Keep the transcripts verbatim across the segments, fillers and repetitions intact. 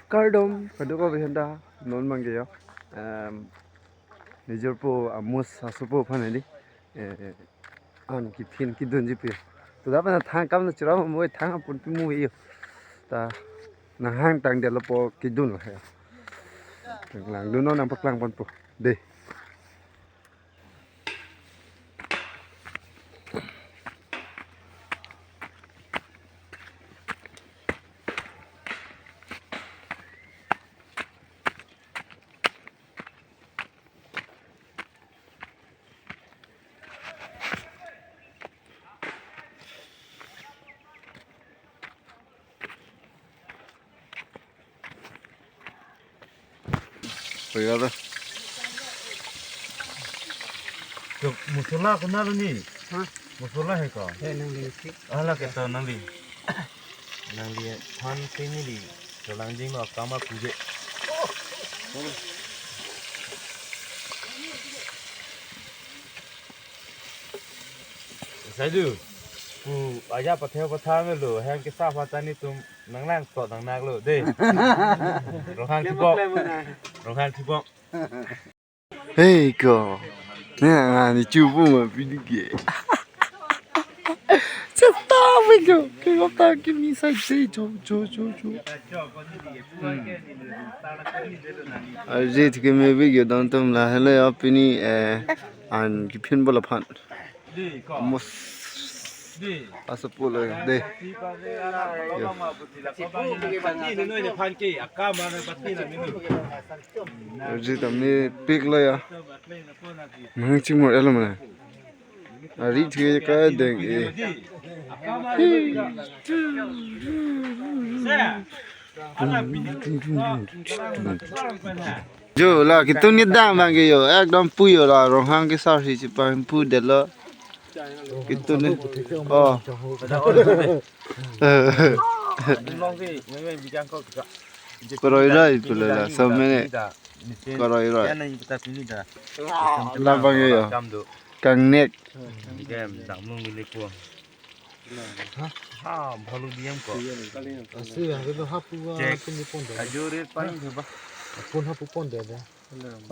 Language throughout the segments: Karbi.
Kardom, kadokave aphanta, non abangke yo. Em, nejirpo amus asopo aphan hedi. Eh, an kephin kedunji pu. To da pen thang akam na chura mo thang apun pi mo yo. Ta nanghang tangdetlo pu kedunlo he. Langdunnon nangpaklang ponpo. Dei. Pura. To, mosola konat lo ni? Ha? Mosola he ko? He, nangli si. Ala ke to nangli. Nangli than te neli. To langjinlo akam aphuji. Saidu, pu aja patheo pathang lo, hem kesa phatani tum nanglang to nangnaklo, dei. Ronghang thipok. Ronghang thipok. Hei ko. Ne ani chupu ma pini ke. Chata me ko. Ke ko ta ke mi sai sai cho cho cho cho. Arjit ke me video dam tum la hele apini, eh, an kephin bola phan. Mus. Asopo lo dei. Yo. Arjit ta mepiklo ya. Mangching mor elo mana. Ari thuye ka deng e. Jo la ketun kedang abangke yo, ekdom pu yo la Ronghang kesar si chepangpudetlo. Ketun ni. Oh. Koroi roi pu la la, so mene. Koroi roi. La abangke yo. Kangnek. Ha, bholu diyam ko. Asi, yang itu hapu, ah, Cek. Hapu ni pon deh. Ajuri pani coba. Hapu, hapu pon deh, deh.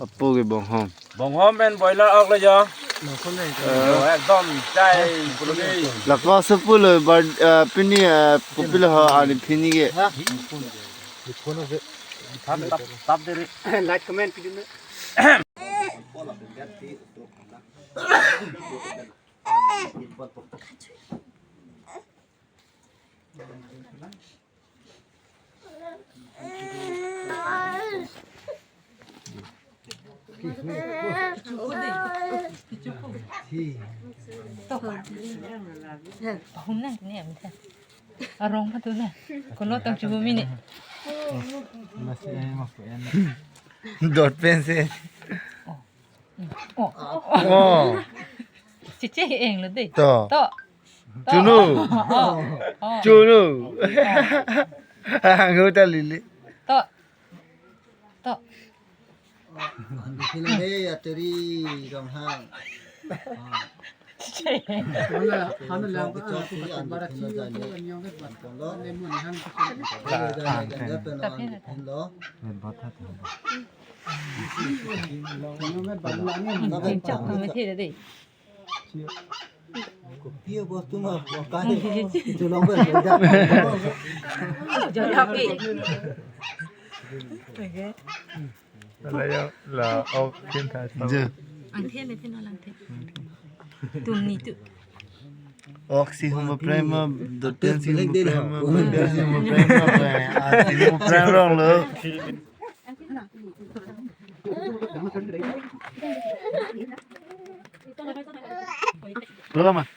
Apo ke bonghom. Bonghom pen boiler ok lo jo. Nah, pon deh. Eh. Yo, ekdom chai pulo ke. Lako asopo lo bar, eh, pini, eh, kopi lo ho ani pini ke. Ha? Pon deh. Pon deh. Tap, tap, tap deh re. Like, comment, video na. Pahum nang ne am the. Arong patu na. Kono tang chubu mini. Dot pen se. Oh. Oh. Oh. Chiche eng lo dei. To. To. To. Chunu. Oh. Oh. Chunu. Ango ta lili. To. To. Hila he ateri Ronghang. Chiche eng. Hana, hana lang, ah, tu bara chi, tu anyong ke bat. Lemon hang. Tapi na. Chak kami theda dei. Kopi bostu ma, bokai. Itu long ber, bodak. Jadi api. Oke. Ala yo, la, ok, pin tha. Je. Angthe le pin wala angthe. Tum ni tu. Oksi huma prema, doten si huma prema, doten si huma prema, asi huma prema rong lo. Berapa, Mas?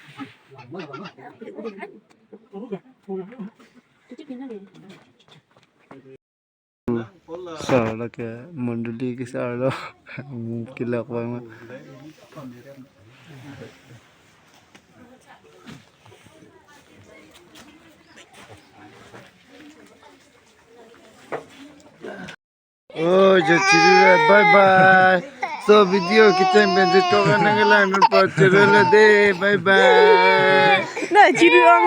Sir, lake mondoli ke sir lo. Mungkin lah, Pak, Mak. Oh, jo chiri re, bye bye. So, video kiteng pen je tokan nanglang nun pa chiri le de, bye bye. Na chiri ang.